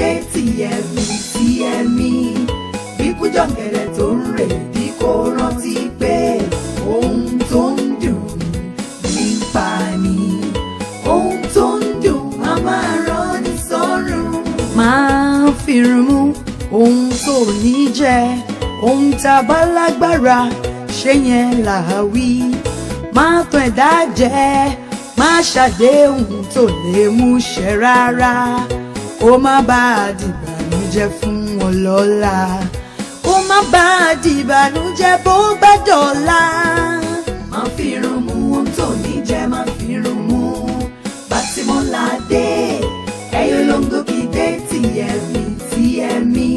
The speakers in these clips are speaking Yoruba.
dé tìyẹ̀mí tìyẹ̀mí. Bíkú jọ̀gẹ̀dẹ̀ tó ń rè bí kò rántí pé ohun tó ń dùn ní pa ni. Ohun tó ń dùn á máa rán ní sọ́run. Máa fìrùn mú ohun tó ní jẹ, ohun tá a bá lágbára ṣé yẹn là á wí. Má tàn ẹ̀dá jẹ, má ṣàdéhùn tó lè mú ṣẹ rárá, kó má bàa dìbànújẹ́ fún wọn lọ́la, kó má bàa dìbànújẹ́ bó bá dọ̀la. Má fi irun mú ohun tó ní jẹ, má fi irun mú. Bàtìmọ́ládé ẹyọ lóńgò kìdé tìyẹ̀mí tìyẹ̀mí.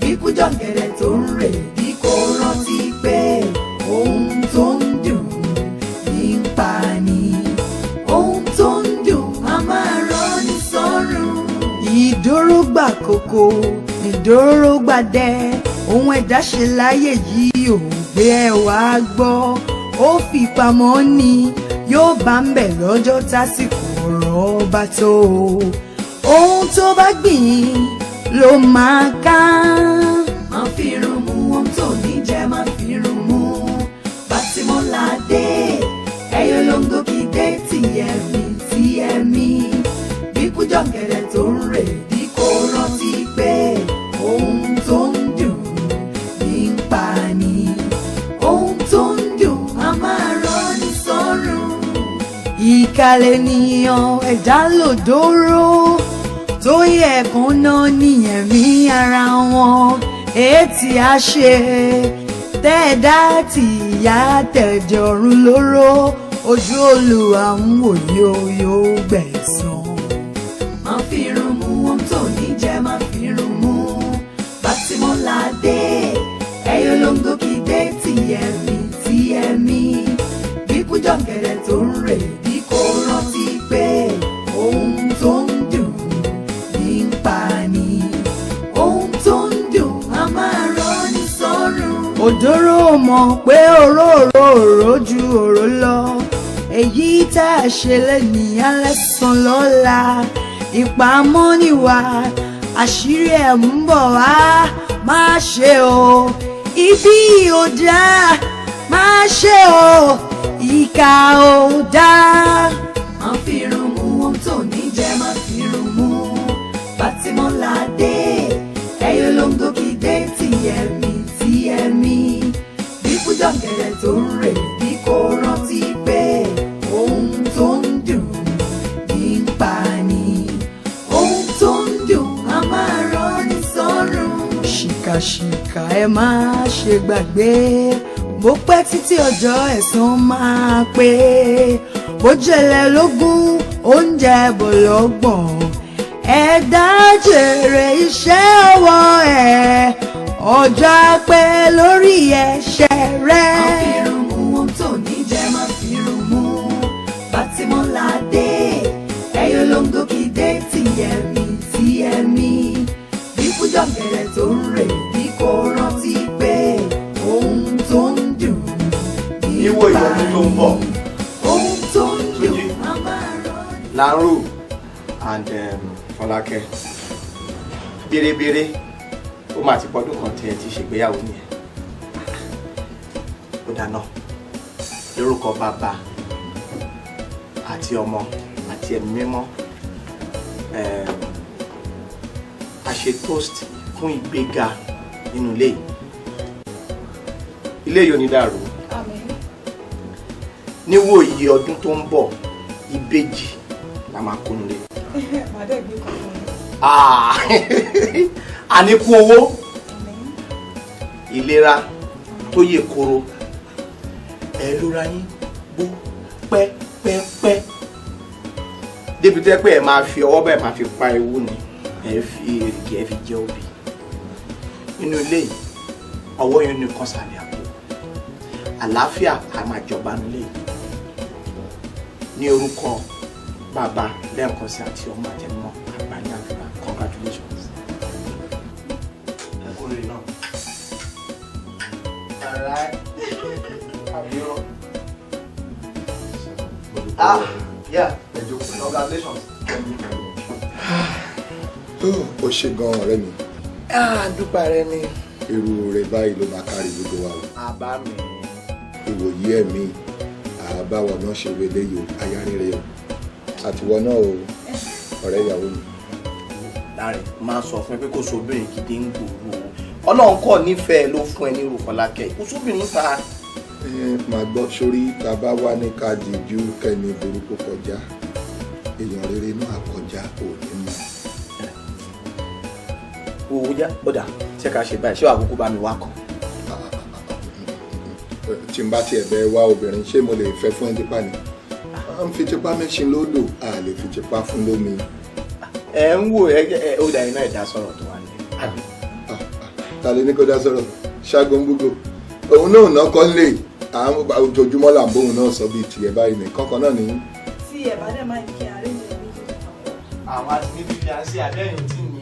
Bíkú jọ̀gẹ̀dẹ̀ tó ń rè bí kò rántí pé ohun tó ń dùn ní ń pa ni. Ohun tó ń dùn á máa rán ní sọ́run. Ìdórógbà kòkó ìdórógbà dẹ, ohun ẹ̀dá ṣe láyé yìí ò gbé ẹ wá gbọ́, ó fi pamọ́ ni yóò bá ń bẹ̀ lọ́jọ́ tásìkò ọ̀rọ̀ bá tó. Ohun tó bá gbìn ló máa ká. Má fi irun mú ohun tó ní jẹ, má fi irun mú. Bàtìmọ́ládé ẹyọ lóńgò kìdé tìyẹ̀mí tìyẹ̀mí. Bíkú jọ̀gẹ̀dẹ̀ tó ń rè bí kò rántí pé ohun tó ń dùn ní ń pa ni. Ohun tó ń dùn á máa rán ní sọ́run. Ìkàlẹ̀ nìyàn ẹ̀dá lòdòró tó yẹ kó ná ní ẹ̀mí ara wọn ètí á ṣe tẹ́ẹ̀dá tìyá tẹ̀jọ̀run lóró, ojú Olúwa ń wò yóò yóò gbẹ̀san. Má fi irun mú ohun tó ní jẹ, má fi irun mú. Bàtìmọ́ládé ẹyọ lóńgò kìdé tìyẹ̀mí tìyẹ̀mí. Bíkú jọ̀gẹ̀dẹ̀ tó ń rè bí kò rántí pé ohun tó ń dùn ní ń pa ni. Ohun tó ń dùn á máa rán ní sọ́run. Òdòrò mọ̀ pé òróró òró ju òró lọ, èyí tá a ṣe lẹ́nìí alẹ́sàn lọ́la. Ìpamọ́ níwà àṣírí ẹ̀ ń bọ̀ wá. Má ṣe o, ibi ò dáa, má ṣe o, ìkà ò dáa. Má fi irun mú ohun tó ní jẹ, má fi irun mú. Bàtìmọ́ládé ẹyọ lóńgò kìdé tìyẹ̀mí tìyẹ̀mí. Bíkú jọ̀gẹ̀dẹ̀ tó ń rè bí kò rántí pé ohun tó ń dùn ní ń pa ni. Ohun tó ń dùn á máa rán ní sọ́run. Ṣìkàṣìkà ẹ má ṣe gbàgbé, bó pẹ́ títí ọjọ́ ẹ̀san máa pé. Bó jẹlẹ̀ lógún oúnjẹ bọ̀ lọ́gbọ̀n, ẹ̀dá jèrè iṣẹ́ ọwọ́ ẹ̀, ọjọ́ pẹ́ lórí ẹ̀ṣẹ̀ rẹ̀. Má fi irun mú ohun tó ní jẹ, má fi irun mú. Bàtìmọ́ládé ẹyọ lóńgò kìdé tìyẹ̀mí tìyẹ̀mí. Bíkú jọ̀gẹ̀dẹ̀ tó ń rè bí kò rántí pé ohun tó ń dùn ní Níwò ìyọdún tó ń bọ̀, ohun tó ń dùn Túnjí. á máa rán. Lanru and Fọlákẹ́, bèrèbèrè ó máa ti pọ́dún kan tí ẹ ti ṣègbéyàwó nìyẹn. Ó dáná lórúkọ Bàbá àti Ọmọ àti Ẹ̀mí Mímọ́. A ṣe toast fún ìgbéga nínú ilé yìí. Ilé yìí ò ní dàrú. Níwò yìí ọdún tó ń bọ̀, ìbejì la máa kó nílé. Màá dẹ̀ gbé kan fún yín. Ah, àníkún owó, ìlera tó yè koro, ẹ lóra yín bó pẹ́pẹ́pẹ́ débi tẹ́ pé ẹ máa fi ọwọ́ bẹ́ẹ̀ máa fi pa ewu ni, ẹ fi èrìgì ẹ fi jẹ obì nínú ilé yìí. Ọwọ́ yẹn nìkan sàlẹ̀ àpò, àlàáfíà á máa jọba nílé yìí. Ní orúkọ Bàbá lẹ́ẹ̀kan sí àti Ọmọ àtẹnumọ́ àgbà ní àdúrà. Congratulations. Ẹ kú rere náà. Alright. Àbírọ̀. Ah, yeah. Congratulations. Tó o ṣe gan, ọ̀rẹ́ mi. Ah, dúpẹ́ rẹ ni. Irú rẹ báyìí ló máa kárí gbogbo wa o. Àbá mi. Ìwòyí ẹ̀mí àbáwọ̀ náà ṣe wọlé yìí o, ayárére o, àtiwọ́ náà o, ọ̀rẹ́ ìyàwó mi. Láre, máa sọ fún ẹ pé kò sóbìnrin gidi ń gbòòrò o. Ọlọ́run kọ́ nífẹ̀ẹ́ ló fún ẹ ní irú Fọlákẹ́, kò sóbìnrin ta. Ẹ máa gbọ́ sórí, tá a bá wá ní ká dijú kẹ́ni burúkú kọjá, èèyàn rere náà kọjá, ò ní mọ̀. Owó já bọ́dà, ṣé ká ṣe báyìí? Ṣé wàá kúkú bá mi wá kàn? Tí n bá tiẹ̀ bẹ wá obìnrin, ṣé mo lè fẹ́ fún ẹ tipa ni? À ń fi tipa mẹ́ṣin lódò, a lè fi tipa fún lómi. Ẹ ń wò ẹ ẹ, ó dà, iná ẹ̀dá sọ̀rọ̀ tó wà ní. Àbí? Ta lè ní kó dá sọ̀rọ̀? Ṣáàgó ń gbúgbò òun náà ná kọ́ lè à ń ojoojúmọ́ là ń bóun náà sọ bíi tiẹ̀ báyìí ní kọ́kọ́ náà ní. Tí ẹ bá dẹ̀ máa ń kí arrange ẹ̀ méjèèjì papọ̀. Àwọn àti níbi fi àṣẹ àbẹ́yìn tí ní.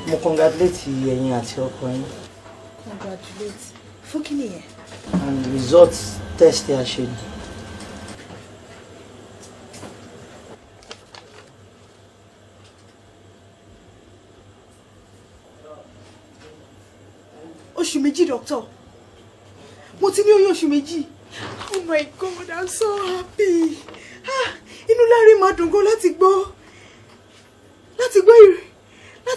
Mo congratulate ẹ̀yin àti ọkọ yín. Congratulate fún kí nìyẹn? And result test ẹ ṣe ni. Oṣù 2, doctor. Mo ti ní oyún oṣù 2. Oh my God, I'm so happy. Ah, inú Láre máa dùn gan láti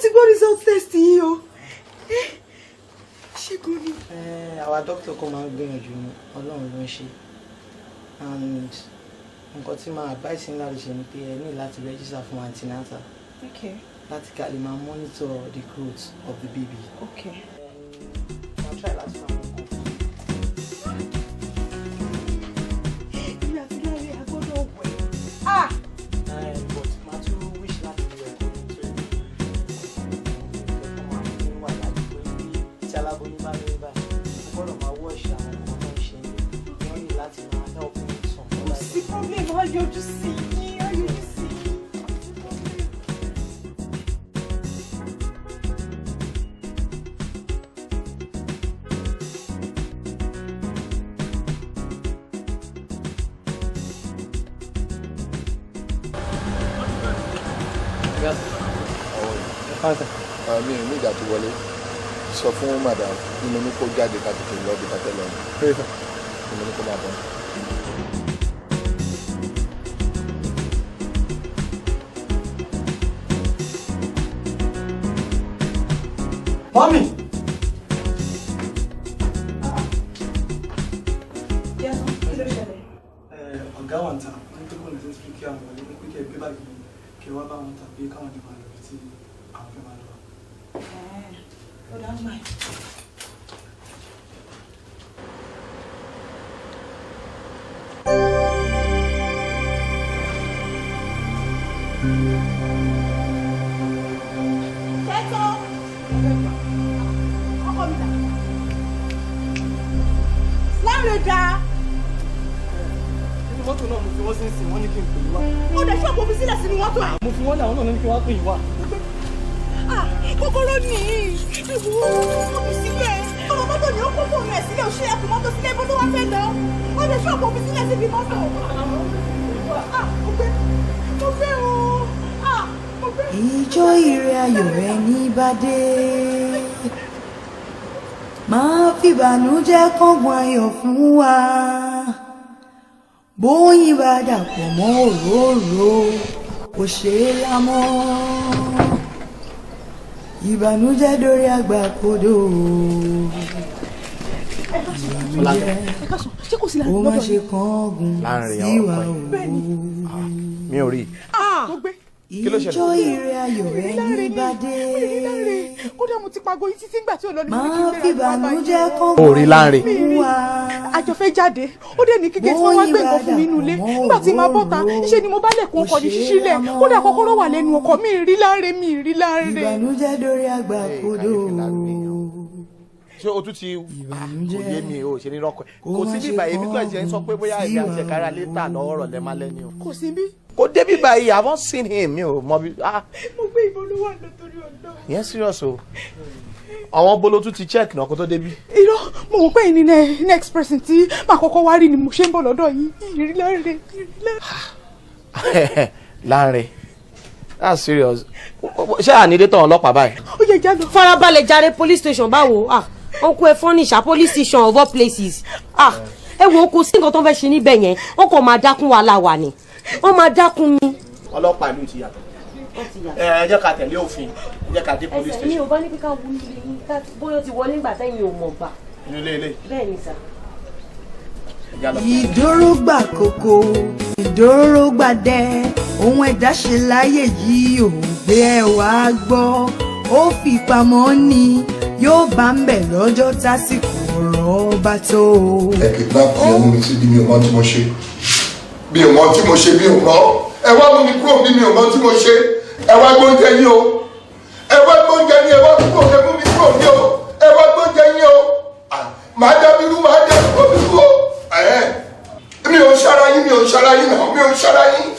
gbọ́ result test yìí o. Eh, ṣé gan ni. Àwa doctor kan máa ń gbìyànjú ni, Ọlọ́run ló ń ṣe. And nǹkan tí máa advice yín láti ṣe ni pé ẹ ní láti register fún antenatal láti ká lè máa monitor the growth of the baby. Máa try láti máa mọ nǹkan. Èmi àti Láre a gbọ́dọ̀ wẹ̀. Ah! But màá tún wish láti wẹ̀ nítorí ìfẹ́ tó máa ń wà láti pé tí aláboyún bá lóyún báyìí, o gbọ́dọ̀ máa wash àwọn nǹkan tó ń ṣe ní wọ́n ní láti máa help with some Kò other sí problem, á yọjú sí yín, á yọjú sí yín. Kò sí problem. Mi ò ní ìdá tó wọlé, sọ fún madam ní mo ní kó jáde ká tètè lọ bí ká tẹ́lẹ̀ ní mo ní kó máa bọ̀. Mummy! Jẹ́sán, kí ló ṣẹlẹ̀? Ọ̀gá wa ń ta, wọ́n ní pé kò necessary kí àwọn wọlé, ní pé kí ẹ gbé báàgì mi kí ẹ wá bá wọn tàbí káwọn lè máa lọ bí tí àwọn fẹ́ máa lọ. Ó dá ń gbà yín. Tẹ́tọ́! Ọkọ mi dà. Láre dà. Nínú mọ́tò náà mo fi wọ́n sí ń sìn, wọ́n ní kí n pè yín wá. Ó dẹ̀ ṣọ́ọ̀bù fi sílẹ̀ sínú mọ́tò ẹ̀. Mo fi wọ́n lé, àwọn náà ní kí wọ́n pè yín wá. Ah, kọ́kọ́rọ́ ní ewu ó fi sílẹ̀. Ọmọ mọ́tò ni ó kó fóònù ẹ̀ sílẹ̀, ó ṣe ẹkùn mọ́tò sílẹ̀, ibo ló wá fẹ́ lọ? Ó dẹ̀ ṣọ́ọ̀bù fi sílẹ̀ síbi mọ́tò. Ah, mo gbé, mo gbé o. Ah, mo gbé. Ìjọ ire ayọ̀ rẹ ní bá dé, máa fìbànújẹ́ kángun ayọ̀ fún wa. Bóyin bá dàpọ̀ mọ́ òróró, kò ṣeé lámọ́. Ìbànújẹ́ dórí àgbà kodò. Ìbànújẹ́ Ẹ káàsán, ṣé kò sí láàrin ó má lọ́dọ̀ ṣe yín? kángun Láàrin sí wa ọkọ o. Mi ò rí i. Ah, mo gbé. Kí ló ṣẹlẹ̀? Ìjọ ire ayọ̀ rẹ ní bá dé, Láre, kódà mo ti pago yín títí ńgbà tí ò lọ ní mo ní kí n máa gbéra ní wá báyìí. fìbànújẹ́ Ó kángun rí Láńre. fún wa. Àjọ fẹ́ jáde, ó dé ní kíkẹ́ tí wọ́n wá gbé nǹkan fún mi nínú ilé. Nígbà tí màá bọ́ta, ṣe ni mo bá lẹ̀kùn ọkọ̀ ní ṣíṣí lẹ̀. Kódà kọ́kọ́rọ́ wà lẹ́nu ọkọ̀ mi, rí Láre, mi rí Láre. Ìbànújẹ́ dórí àgbà kodò. Ṣé o tún ti kò yé mi o ṣe ní rọ́kọ̀ kò sí bíbá èmi kò ṣe ń sọ pé bóyá èmi àti ẹ̀ka ara létà lọ́wọ́ rọ̀ lẹ́málẹ́ ni o. Kò sí bí. Kò dé bíbá yìí, I haven't seen him, mi ò mọ bí. Mo gbé ìbọn ló wà lọ torí ọ̀dọ́. Ìyẹn serious o. Àwọn bolo tún ti check náà kó tó débí. Irọ́, mo wò pé ìní next person tí màá kọ́kọ́ wá rí ni mo ṣe ń bọ̀ lọ́dọ̀ yìí. Ìrírí láre, ìrírí láre. Láńre, that's serious. Ṣé ànídé tán ọlọ́pàá báyìí? Ó yẹ já lọ. Farabalẹ̀ jàre, police station báwo? Ah, uncle, ẹ fọ́nì ṣá, police station of all places? Ah, ẹ wo, kò sí nǹkan tó ń fẹ́ ṣe níbẹ̀ yẹn. Wọ́n kàn máa dákún wàhálà wà ni, wọ́n máa dákún ni. Ọlọ́pàá ìlú ti yàtọ̀. Ẹ jẹ́ ká tẹ̀lé òfin, ẹ jẹ́ ká dé police Ẹsẹ̀ mi station. ò bá ní pé ká wú ilé yín, ká bóyá ó ti wọlé nígbà tẹ́yìn ò mọ̀ gbà. Inú ilé ilé. Bẹ́ẹ̀ ni sà. Ìdórógbà kòkó, ìdórógbà dẹ, ohun ẹ̀dá ṣe láyé yìí ò gbé ẹ wá gbọ́. Ó fi pamọ́ ni yóò bá ń bẹ̀ lọ́jọ́ tásìkò ọ̀rọ̀ bá tó. Ẹ kidnap mi, ẹ mú mi síbi, mi ò mọ tí mo ṣe, mi ò mọ tí mo ṣe, mi ò mọ. Ẹ wá mú mi kúrò bí, mi ò mọ tí mo ṣe. Ẹ wá gbóúnjẹ yín o, ẹ wá gbóúnjẹ yín, ẹ wá kúrò, ẹ mú mi kúrò bí o, ẹ wá gbóúnjẹ yín o. Màá dá mi rú, màá dá mi rú o. Mi ò ṣara yín, mi ò ṣara yín náà, mi ò ṣara yín.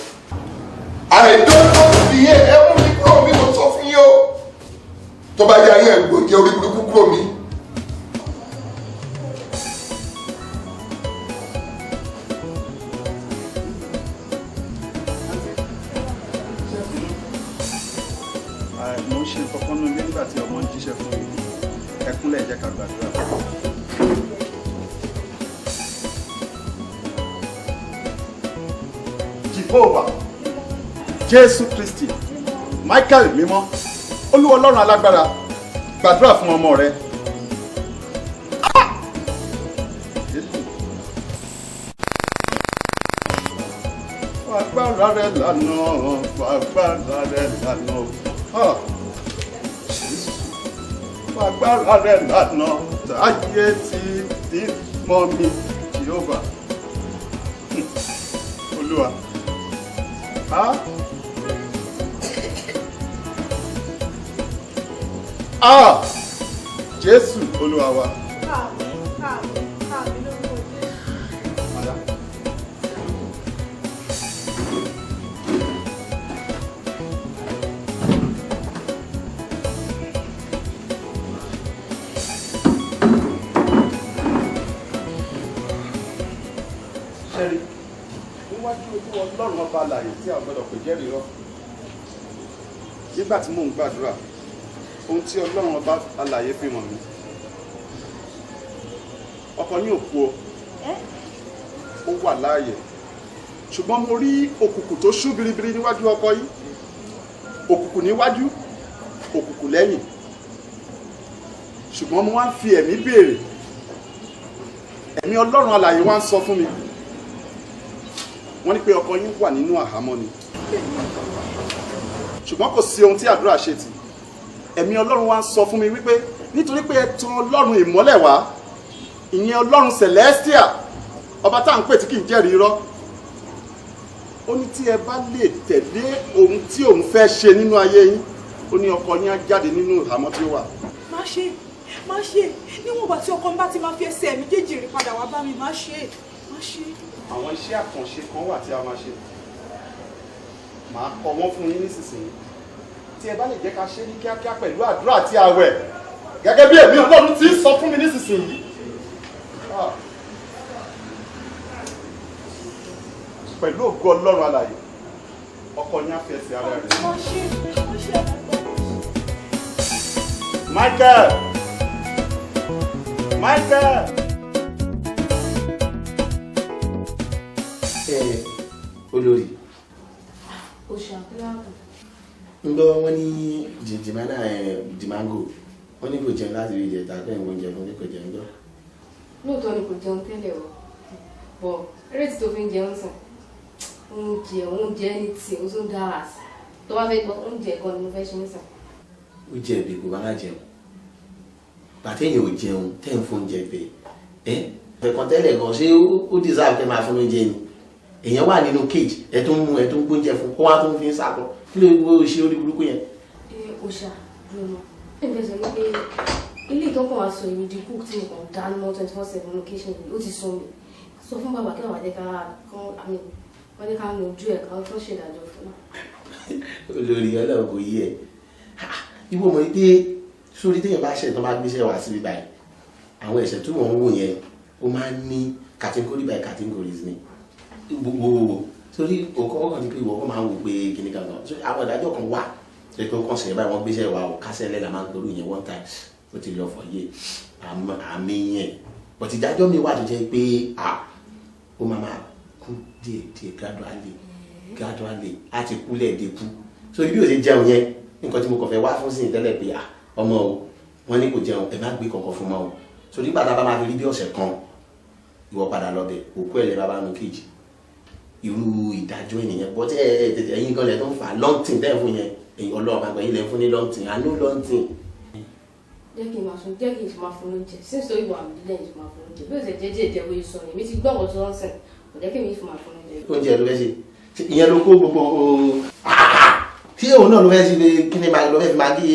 I don't want to be here. Ẹ mú mi kúrò bí, mo sọ fún yín o. Tó bá yá yín, ẹ gbóúnjẹ orí burúkú kúrò mi. Mo ń ṣe nǹkan kan nínú ilé nígbà tí ọmọ ń jíṣẹ́ fún mi. Ẹ kúnlẹ̀, jẹ́ ká gbàdúrà. Jehovah, Jésù Kristi, Michael mímọ́, Olúwa Ọlọ́run alágbára, gbàdúrà fún ọmọ rẹ. Ah! Jésù. Fagbára rẹ lànà, fagbára rẹ lànà. Ah! Jésù. Fagbára rẹ lànà, táyé ti ti mọ́ mi, Jehovah. Olúwa. Ah! Ah! Jésù Olúwa wa. Àmín, àmín, àmín lórúkọ Jésù. Madam. Ṣẹ́rí, níwájú ojú Ọlọ́run ọba alààyè tí a gbọ́dọ̀ pè jẹ́rìí rọ́. Nígbà tí mò ń gbàdúrà, ohun tí Ọlọ́run ọba alààyè fi hàn mí. Ọkọ yín ò kú o, ó wà láàyè. Ṣùgbọ́n mo rí òkùnkùn tó ṣú biribiri níwájú ọkọ yín. Òkùnkùn níwájú, òkùnkùn lẹ́yìn. Ṣùgbọ́n mo wá ń fi ẹ̀mí béèrè. Ẹ̀mí Ọlọ́run alààyè wá ń sọ fún mi. Wọ́n ní pé ọkọ yín wà nínú àhámọ́ ni, ṣùgbọ́n kò sí ohun tí àdúrà ṣe tì. Ẹ̀mí Ọlọ́run wá ń sọ fún mi wípé nítorí pé ẹ tọ̀ Ọlọ́run ìmọ́lẹ̀ wá, ìyẹn Ọlọ́run celestial, ọba tá à ń pè tí kì í jẹ́rìí irọ́, ó ní tí ẹ bá lè tẹ̀lé ohun tí òun fẹ́ ṣe nínú ayé yín, ó ní ọkọ yín á jáde nínú ìhámọ́ tí ó wà. Má ṣe, má ṣe. Níwọ̀n ìgbà tí ọkọ mi bá ti máa fi ẹsẹ̀ méjèèjì rìn padà wá bá mi, má ṣe, má ṣe. Àwọn iṣẹ́ àkànṣe kan wà tí a máa ṣe. Màá kọ wọ́n fún yín nísinsìnyí. Tí ẹ bá lè jẹ́ ká ṣe ní kíákíá pẹ̀lú àdúrà àti àwẹ̀, gẹ́gẹ́ bí ẹ̀mí Ọlọ́run ti ń sọ fún mi nísinsìnyí. Ah. Pẹ̀lú ògo Ọlọ́run alààyè, ọkọ yín á fi ẹsẹ̀ ara rẹ̀. Má ṣe, má ṣe. Michael! Michael! Ẹ olórí. O ṣàkíyàwó. Ń gbọ́, wọ́n ní jìjìmánà ẹ̀ dìmágò, wọ́n ní kò jẹun láti rí ìjẹta, pé ìwọ̀n oúnjẹ fún kò jẹun gbọ́. Lóòótọ́ ni kò jẹun tẹ́lẹ̀ o, bọ̀ rate tó fi ń jẹun sàn, oúnjẹ oúnjẹ ní tí o tún dára sí. Tó bá fẹ́ gbọ́, oúnjẹ kan ni mo fẹ́ ṣe ń sàn. Ó jẹ̀bi, kò bá má jẹun. Bàtẹ́yìn ò jẹun tẹ́ ń fún oúnjẹ bẹ́ẹ̀ ẹ́ ẹ̀kan tẹ́lẹ̀ gan, ṣé ó deserve kẹ́ máa fún oúnjẹ ni? Èèyàn wà nínú cage, ẹ tún mú, ẹ tún gbóúnjẹ fún, kó wá tún fi ń sàkọ. Kí ló gbó ṣe orí burúkú yẹn? Ẹ o ṣá dúró náà, ẹ fẹ́ sọ ní pé Ilé ìtọ́kọ̀ wa sọ èmi di cook tí mo kàn dáná mọ́ 24/7 location yìí, ó ti sún mi. Sọ fún bàbá kí bàbá jẹ́ ká kán àmì wọ́n jẹ́ ká nu ojú ẹ̀ ká tó ṣèdájọ́ fún un. Olórí, Ọlọ́run kò yí ẹ. Ìwọ mọ̀ pé sórí téèyàn bá ṣẹ̀ tó bá gbéṣẹ́ wá síbi báyìí, àwọn ẹ̀ṣẹ̀ tí wọ́n ń wò yẹn, ó máa ń ní category by categories ni gbogbo. Sórí òkò ọkàn ní pé ìwọ kọ́ máa ń wò pé kíní kan kan. So àwọn ìdájọ́ kan wà ṣe pé ó kàn ṣe báyìí, wọ́n gbéṣẹ́ wá o, kásẹ̀lẹ̀ la máa ń gbóró yẹn, one time ó ti lọ fọ̀ yé àmì yẹn. But ìdájọ́ mi wà tó jẹ́ pé ó máa kú díẹ̀ díẹ̀, gradually gradually, á ti kú lẹ́ẹ̀dẹ́kú. So bí o ṣe jẹun yẹn, nǹkan tí mo kàn fẹ́ wá fún sí tẹ́lẹ̀ pé ọmọ o, wọ́n ní kò jẹun, ẹ má gbé kankan fún mọ́ o. So nígbà tá a bá máa fi rí bí ọ̀sẹ̀ kan, ìwọ padà lọ bẹ̀, òkú ẹ̀ lẹ́ bá bá nu kejì. Irú ìdájọ́ ènìyàn bọ́ tí ẹ̀yin gan lẹ̀ tó ń fà long thing tẹ́ ẹ̀ fún yẹn. Ẹ̀yin Ọlọ́run àgbà yín lẹ̀ ń fún ní long thing, I know long thing. Jẹ́ kí n máa sùn, jẹ́ kí n máa fún lóúnjẹ sínsọ ìwà mi lẹ́yìn tí máa fún lóúnjẹ bí ó ṣe jẹ́ díẹ̀ díẹ̀ bóyá sọ èmi ti gbọ́ ọ̀rọ̀ tó ń sìn, kò jẹ́ kí èmi fún máa fún lóúnjẹ. Oúnjẹ ló fẹ́ ṣe ìyẹn ló kó gbogbo tí òun náà ló fẹ́ ṣe. Kí ni ló fẹ́ fi máa gé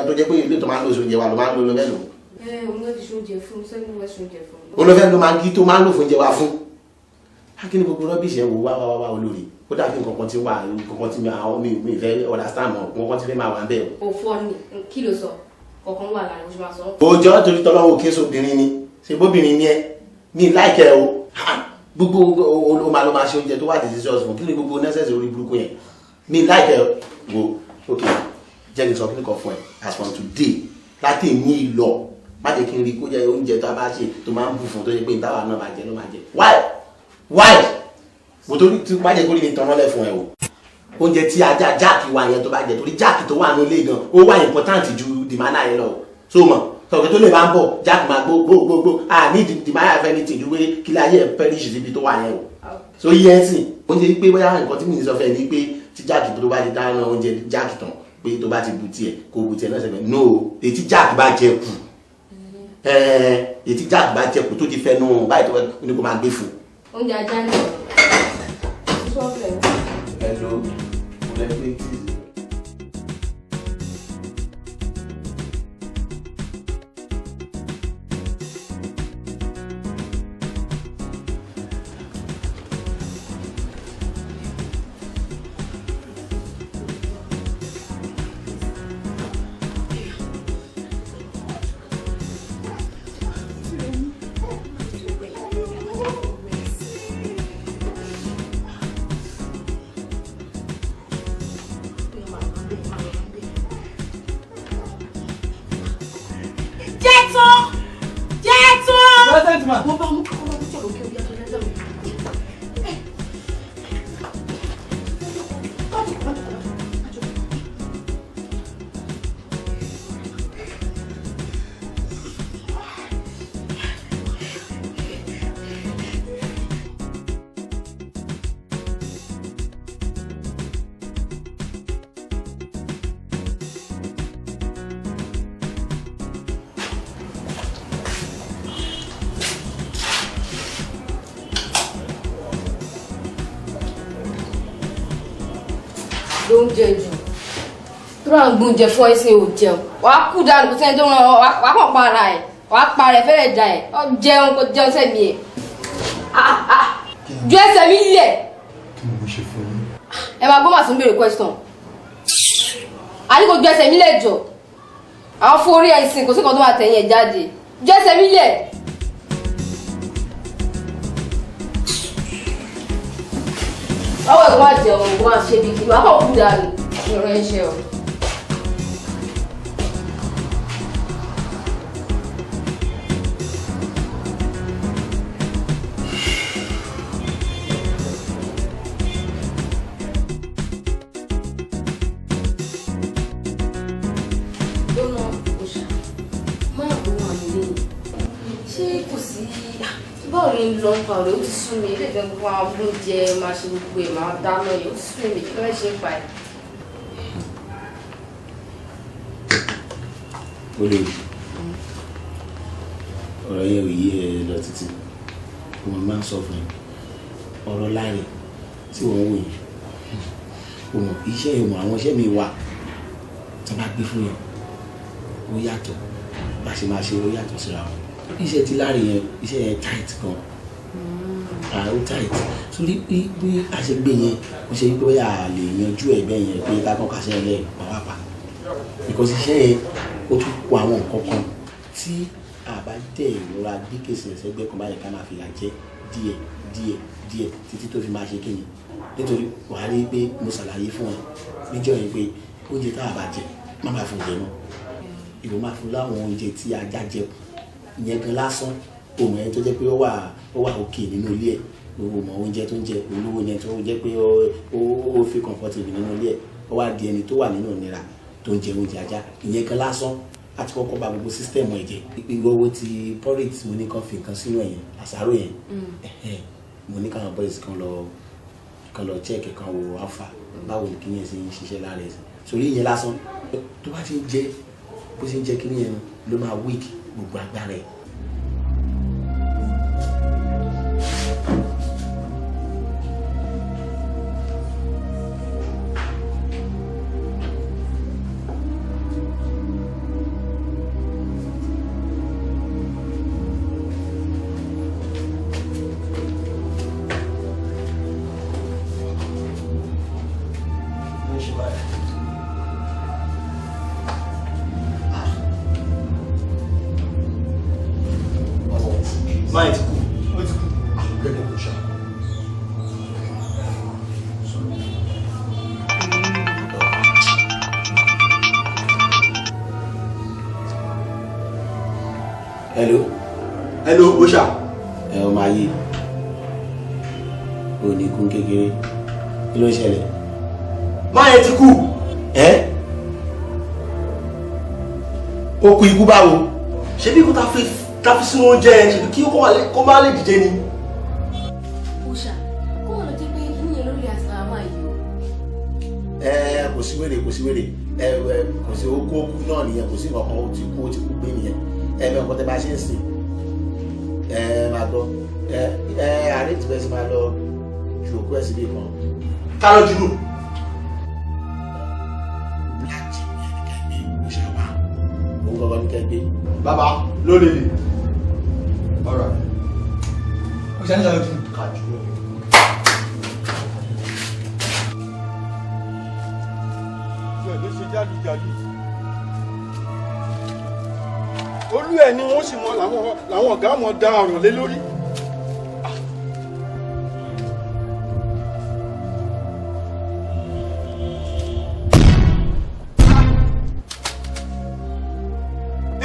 tó jẹ́ pé ilé tó máa ń lò sóúnjẹ wa ló máa ń lò, ló fẹ́ lò? Ẹ òun ló fi ṣoúnjẹ fún mi, sẹ́yìn ló fẹ́ ṣoúnjẹ fún mi. Òun ló fẹ́ lo Maggi tó máa ń lò fún oúnjẹ wa fún. Kí ni gbogbo rubbish yẹn? Wò wá wá wá, olórí, ó dàbí nǹkan kan tí wà, nǹkan kan tí àwọn mi fẹ́ understand mọ́, nǹkan kan tí fẹ́ máa wà ń bẹ̀ o. Òfò ni, kí ló sọ kọ̀ọ̀kan wà lára oṣù máa sọ. Òjò torí tọ́lọ́wọ́ kí sóbìnrin ni ṣe bóbìnrin ni ẹ ní láìkẹ́ o. Gbogbo o máa lọ máa ṣe oúnjẹ tó wà delicious fún. Kí ni gbogbo nonsense orí burúkú yẹn? Ní láìkẹ́ wo. Ok, jẹ́ kí n sọ kí ni kan fún ẹ. As from today, láti ní lọ, má jẹ́ kí n rí kó jẹ́ oúnjẹ tó a bá ṣe tó máa ń bù fún, tó jẹ́ pé ìtawà náà máa jẹ ló máa jẹ. Why, why? Mo torí tí má jẹ́ kó rí mi tán mọ́lẹ̀ fún ẹ o. Oúnjẹ tí ajá Jáàkì wa yẹn tó bá jẹ, torí Jáàkì tó wà ní ilé gan, ó wà important ju dìmánà yẹn lọ. So mọ̀ tọ̀kẹ́ tó lè máa ń bọ̀, Jáàkì máa gbó gbó gbó gbó. A ní dìmánà fẹ́ ní tìjú pé kí láyé ẹ̀ perish síbi tó wà yẹn o. So yí ẹ sìn oúnjẹ pé bóyá nǹkan tí mi sọ fẹ́ ni pé tí Jáàkì tó bá ti dáná oúnjẹ Jáàkì tán, pé tó bá ti bu tiẹ̀, kó bu tiẹ̀ náà sẹ́gbẹ̀ẹ́. No, ètí Jáàkì bá jẹ kù, ètí Jáàkì bá jẹ kù tó ti fẹ́ nù báyìí, tó ní kó máa gbé fún. Oúnjẹ ajá ni ọ̀rọ̀. Hello, mo lè pé tí. Jẹ́ tán, jẹ́ tán. Present, ma. Mo bá mú kọ́kọ́rọ́ tó jọ̀rọ̀ kí o bí aṣọ lẹ́sẹ̀ mi. Ló ń jẹ jù tó rà ń gbóúnjẹ fún ẹ sí ò jẹun, wàá kú dànù, kò sẹ́ni tó ràn ọ́, wàá kàn pa ara ẹ̀, wàá pa rẹ̀ fẹ́rẹ̀ dà ẹ̀. Ọ jẹun, kò jẹun sẹ́mi ẹ̀ ju ẹsẹ̀ mi lẹ̀. Kí ni mo ṣe fún yín? Ẹ máa gbọ́, màá tún béèrè question. Àní kò ju ẹsẹ̀ mi lẹ̀ jọ. Àwọn fún orí ẹ̀ sìn, kò sí nǹkan tó máa tẹ̀yìn ẹ̀ jáde. Ju ẹsẹ̀ mi lẹ̀. Báwo ẹ̀ kó má jẹun, kó má ṣe bí kí wàá kàn kú dànù ìrọ̀ ẹ̀ ṣe o. Lọ́nà òṣà máa bọ̀ wà nílé yìí, ṣé kò sí? Báwo ni lọ ń pa ọ̀rẹ́? Ó ti sú mi. Ilé ìjẹun gbogbo àwọn oúnjẹ máa ṣe gbogbo ẹ̀, máa dáná yìí, ó ti sú mi. Kí ló fẹ́ ṣe ń pa ẹ̀? Olórí, ọ̀rọ̀ yẹn ò yí ẹ lọ títí. Mo máa ń sọ fún ẹ, ọ̀rọ̀ láàrin tí wọ́n ń wò yìí, o mọ̀ iṣẹ́ ìwọ̀n, àwọn iṣẹ́ mi wà tí wọ́n bá gbé fún yẹn, ó yàtọ̀. Bá ṣe máa ṣe ó yàtọ̀ síra wọn. Iṣẹ́ ti láre yẹn, iṣẹ́ yẹn tight gan. Ó tight sórí bí a ṣe gbé yẹn, ó ṣe wípé a lè yanjú ẹ̀gbẹ́ yẹn pé kákan kàṣẹ́ ẹ̀ pàápàá, because iṣẹ́ yẹn ó tún kó àwọn nǹkan kan tí a bá dẹ̀ ìrora gbé kèsì ẹ̀sẹ̀ gbẹ́ kan báyìí, ká máa fìyà jẹ díẹ̀ díẹ̀ díẹ̀ títí tó fi máa ṣe kíni. Nítorí wàá rí i pé mo ṣàlàyé fún ẹ níjọ́ yẹn pé oúnjẹ tá a bá jẹ, má máa fún jẹ náà, ìwọ máa fún láwọn oúnjẹ tí ajá jẹ kù. Ìyẹn gan lásán, òun ẹni tó jẹ́ pé ó wà òkè nínú ilé ẹ̀, gbogbo mọ oúnjẹ tó ń jẹ, olówó ni ẹni tó jẹ́ pé ó fi comfortable nínú ilé ẹ̀, ó wá di ẹni tó wà nínú ìnira tó ń jẹ oúnjẹ ajá. Ìyẹn gan lásán àti kọ́kọ́ bà gbogbo system ẹ̀ jẹ́. Ìwọ wo ti porridge mo ní kàn fi nǹkan sínú ẹ̀yẹn, àsáró yẹn, mo ní káwọn boys kan lọ check, kan wo alpha, báwo ni kíni yẹn ṣe ń ṣiṣẹ́ lára ẹ̀. Sórí ìyẹn lásán, tó bá ti ń jẹ, bó ṣe ń jẹ kíni yẹn ló máa weak gbogbo agbára ẹ̀. Máa ti kú. Ó ti kú. Gẹ́gẹ́ kò ṣá. Hello. Hello, Osha. Ẹ ọ máa yé o ní kún kékeré, kí ló ń ṣẹlẹ̀? Máa yẹn ti kú. Ẹ ó kú ikú báwo? Ṣebí kó ta fi sínú oúnjẹ yẹn, ṣebí kí kó má lè dìde ni. Òòṣà, kó wọn lọ jẹ́ pé kí nìyẹn lórí àti ara máa yìí o. Ẹ kò sí wèrè, kò sí wèrè, ẹ ẹ kò sí, ó kú, ó kú náà nìyẹn. Kò sí nǹkan, ó ti kú, ó ti kú gbé nìyẹn. Ẹ bẹ nǹkan tẹ bá ṣe ń sìn, ẹ máa gbọ́, ẹ ẹ àárẹ̀ tí bẹ́ẹ̀ sì máa lọ ju òkú ẹ̀ síbi kan. Ká lọ jùlọ. Òun gangan ní kẹ́ gbé. Bàbá ló lè lè. All right. Òòṣà ní ìlànà jù. Ká jùlọ. Ẹ̀ ló ṣe jálujàlu, olú ẹ̀ ni wọ́n sì mọ làwọn ọ̀gá wọn da ọ̀rọ̀ lé lórí.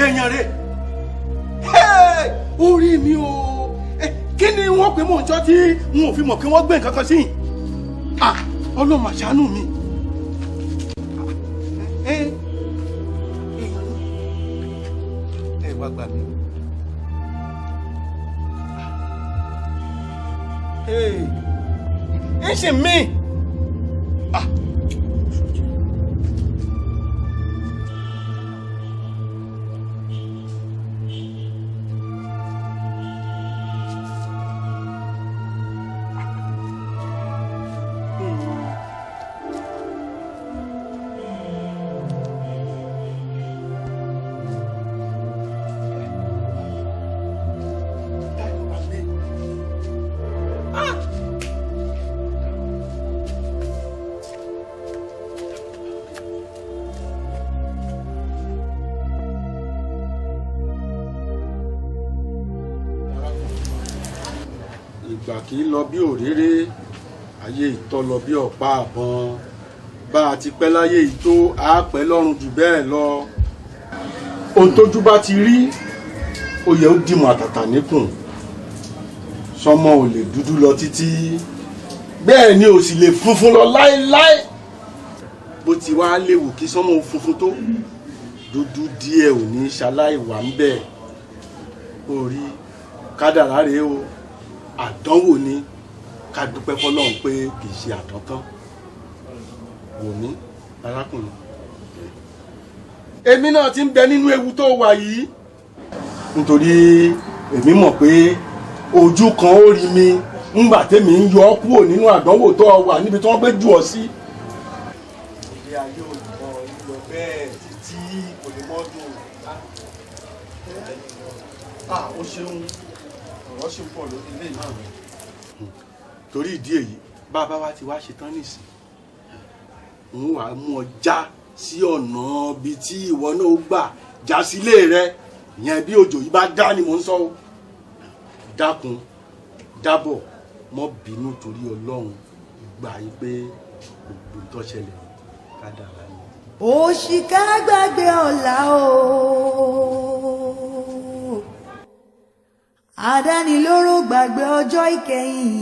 Èèyàn rẹ̀, orí mi o! Kí ni wọ́n pè mọ́ ǹjọ́ tí n ò fi mọ̀ kí wọ́n gbé nǹkan kan sí yìí? Ọlọ́run àṣánú mi. Èèyàn ni ẹ wá gbà mí. Ń ṣe mí. Ìgbà kì í lọ bí òréré, ayé ìtọ́ lọ bí ọ̀pá àbọ̀n. Bá a ti pẹ́ láyé yìí tó, a pẹ́ lọ́run jù bẹ́ẹ̀ lọ. Ohun tójú bá ti rí, ó yẹ ó dìmọ̀ àtàtà níkùn. Sọmọ ò lè dúdú lọ títí, bẹ́ẹ̀ ni ò sì lè funfun lọ láéláé. Bó ti wá léwu kí sọmọ ò funfun tó, dúdú díẹ̀ ò ní ṣaláì wà ń bẹ̀. Orí kádàrá rèé o, àdánwò ni. Ká dúpẹ́ fọlọ́run pé kì í ṣe àdántán. Wò mí, arákùnrin, èmi náà ti ń bẹ nínú ewu tó wà yìí, nítorí èmi mọ̀ pé ojú kan ó rí mi ńgbà tèmi ń yọ ọ́ kúrò nínú àdánwò tó wà níbi tí wọ́n gbé jù ọ́ sí. Ilé ayé ò lọ lọ bẹ́ẹ̀ títí, kò lè mọ́ dùn. Ah, ó ṣeun, ọ̀rọ̀ ṣì ń pọ̀ lórí ilé náà rẹ̀. Torí ìdí èyí, bàbá wa ti wá ṣetán nísìn, n wàá mú ọ já sí ọ̀nà ibi tí ìwọ náà ó gbà já sílé rẹ ìyẹn bí òjò yìí bá dá ni mò ń sọ o. Dákun dábọ̀, mọ́ bínú torí Ọlọ́run, gbà yí pé gbogbo tó ṣẹlẹ̀ kádàrá ni. Òṣìkà gbàgbé ọ̀la o, àdánilóró gbàgbé ọjọ́ ìkẹyìn,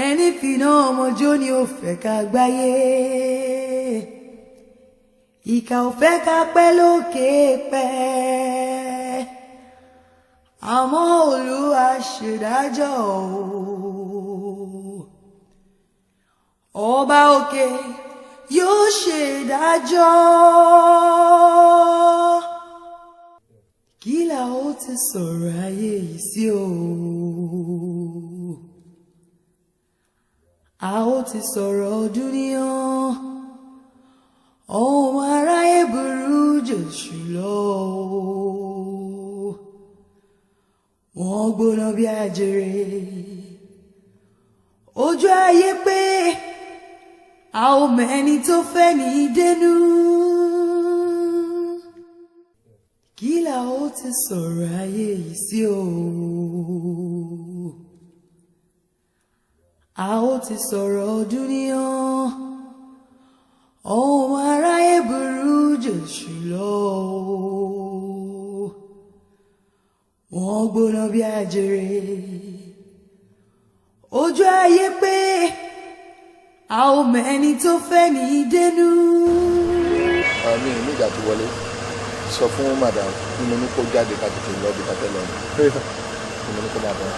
ẹni fìnà ọmọjó ni ó fẹ́ ká gbáyé, ìkà ò fẹ́ ká pẹ́ lókè pẹ́, àmọ́ Olúwa ṣèdájọ́ o, ọba òkè yóò ṣèdájọ́. Kí la ó ti sọ̀rọ̀ ayé yìí sí o? A ó ti sọ̀rọ̀ dúníyàn, ọmọ aráyé burú jèṣù lọ o. Wọ́n gbóná bí ajere, ojú ayé pé a ò mẹ́ni tó fẹ́ ní dénú. Kí la ó ti sọ̀rọ̀ ayé yìí sí o? A ó ti sọ̀rọ̀ dúníyàn, ọmọ aráyé burú jèṣù lọ o. Wọ́n gbóná bí ajere, ojú ayé pé a ò mẹ́ni tó fẹ́ ní dénú. Àmì nígbà tó wọlé, sọ fún madam ní mo ní kó jáde ká tètè lọ bí ká tẹ lọ ní mo ní kó máa bọ̀.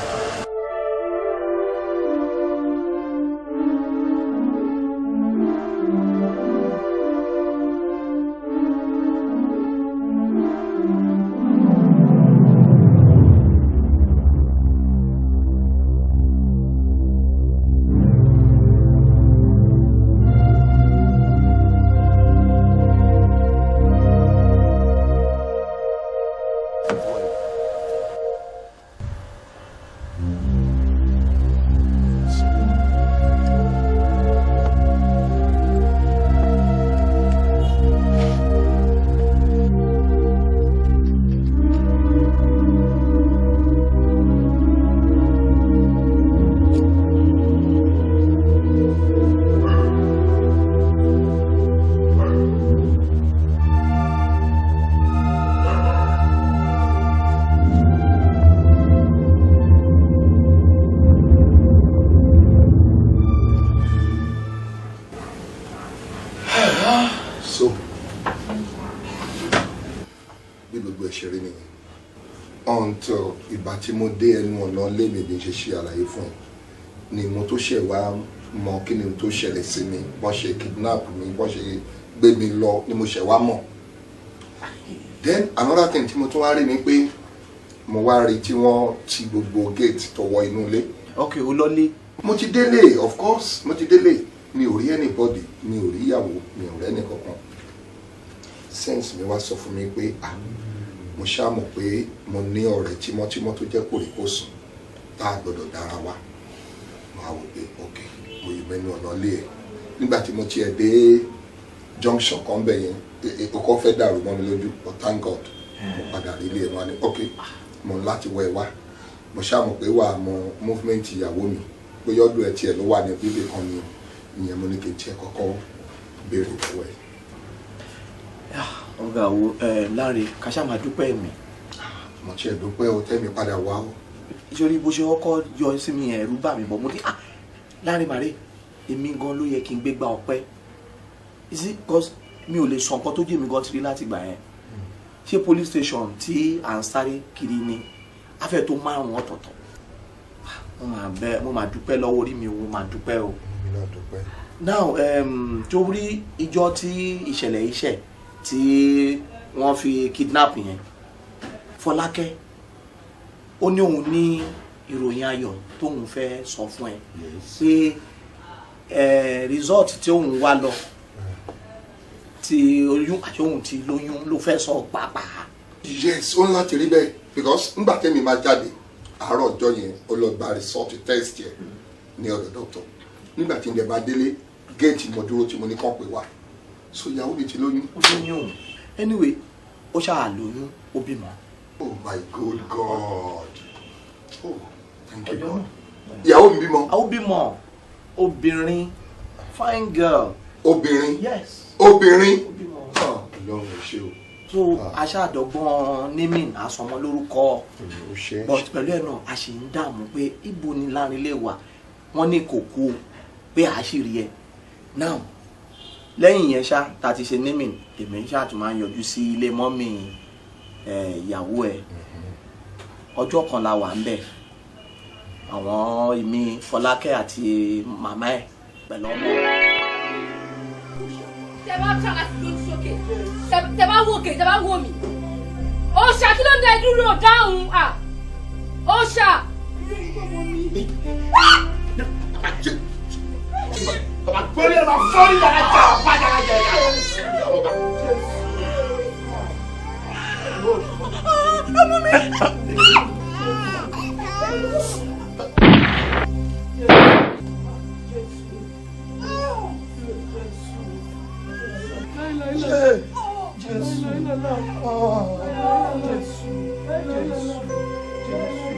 So bí gbogbo ẹ ṣe rí nìyẹn until ìgbà tí mo dé ẹnu ọ̀nà ilé mi, bí n ṣe ṣe àlàyé fún ẹ ni mo tó ṣe wá mọ kí ni tó ṣẹlẹ̀ sí mi, bọ́n ṣe kidnap mi, bọ́n ṣe gbé mi lọ ni mo ṣe wá mọ̀. Then another thing tí mo tún wá rí ni pé mo wá rí tí wọ́n ti gbogbo gate tó wọ inú ilé. Ok, o lọlé. Mo ti délé, of course mo ti délé. Mi ò rí anybody, mi ò rí ìyàwó, mi ò rí ẹnì kankan. Sense mi wá sọ fún mi pé, ah, mo ṣáà mọ̀ pé mo ní ọ̀rẹ́ tímọ́tímọ́ tó jẹ́ kòríkòsùn tá a gbọ́dọ̀ dára wa. Mo á wò pé ok, mo yìí mẹ́nu ọ̀nà lé ẹ̀. Nígbà tí mo tiẹ̀ dé junction kan bẹ̀ yẹn, ọkọ̀ fẹ́ dàrú mọ́ mi lójú, but thank God, mo padà rí ilé ẹ̀. Wá ní ok, mo ń láti wọ ẹ wá. Mo ṣáà mọ̀ pé wàá mọ movement ìyàwó mi, pé yọ́dún ẹ̀ tiẹ̀ ló wà ní bíbí kan ni. Ìyẹn mo ní kí n tiẹ̀ kọ́kọ́ béèrè lọ́wọ́ ẹ̀. Ọ̀gá wo ẹ, Láre, ká ṣáà máa dúpẹ́ mi. Mo tiẹ̀ dúpẹ́ o, tẹ́mi padà wá o. Nítorí bó ṣe kọ́kọ́ yọ sí mi yẹn, ẹ̀rù bà mí bọ̀. Mo ní, ah, Láre màrè, èmi gan ló yẹ kí n gbégbá ọpẹ́. You see, cause mi ò lè sọ nǹkan tó jẹ́ mi gan ti rí láti gbà yẹn. Ṣé police station tí à ń sáré kiri ni afẹ́ tó márùn-ún ọ̀tọ̀ọ̀tọ̀. Mo máa bẹ, mo máa dúpẹ́ lọ́wọ́ orí mi o, mo máa dúpẹ́ o. Èmi náà dúpẹ́. Now torí ìjọ tí ìṣẹ̀lẹ̀ iṣẹ́ tí wọ́n fi kidnap yẹn, Fọlákẹ́ ó ní òun ní ìròyìn ayọ̀ tóun fẹ́ sọ fún ẹ pé result tí òun wá lọ. Ti oyún àti ohun ti lóyún ló fẹ́ sọ pàápàá. Yes, ó ń láti rí bẹ́ẹ̀ because ngbà tẹ́mi máa jáde àárọ̀ ọjọ́ yẹn, ó lọ gba result test yẹn ní ọ̀dọ̀ doctor. Nígbà tí n dẹ̀ bá délé, géètì mo dúró tí mo ní kàn pé wá, so ìyàwó mi ti lóyún. Ó lóyún. Anyway, ó ṣáà lóyún, ó bímọ. Oh my good God! Oh, thank you God! Ìyàwó mi bímọ. Ó bímọ, obìnrin, fine girl. Obìnrin? Yes. Obìnrin. Ọlọ́run ò ṣe o. So aṣáàdọ́gbọ́n naming, àsọmọ lórúkọ, but pẹ̀lú ẹ̀ náà, a sì ń dààmú pé ibo ni Lárin lè wà. Wọ́n ní kò kú o, pé a sì rí ẹ now. Lẹ́yìn yẹn ṣá, ta ti ṣe naming, èmi ṣáà tún máa ń yọjú sí ilé mummy ìyàwó ẹ̀. Ọjọ́ kan la wà ń bẹ̀, àwọn èmi, Fọlákẹ́ àti màmá ẹ̀ pẹ̀lú ọmọ. Tẹ bá try láti lójú sókè, tẹ bá wò òkè, tẹ bá wò mí. Òòṣà, kí ló ń dẹ dúró dáhùn à? Òòṣà. Gbórí ẹ̀ máa fọ́rí yàrá jà bá yàrá jẹ yàrá. Ọmọ mi. Jésù. Jésù. Jésù. Jésù.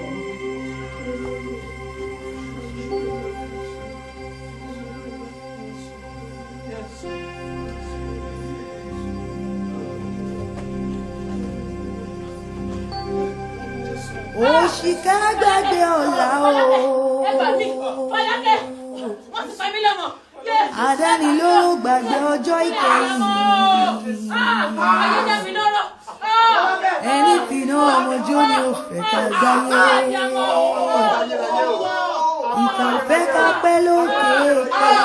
Òṣìkà gbàgbé ọ̀la o. Ẹ gbà mí, Fọlákẹ́, wọ́n ti pa mí lọ́mọ. Àdánilóró gbàgbé ọjọ́ ìkẹyìn. Ayé dá mi lọ́rọ̀. Ẹni fìnà ọmọjó ni ó fẹ́ ká gbáyé. Ìkà ò fẹ́ ká pẹ́ lókè pẹ́.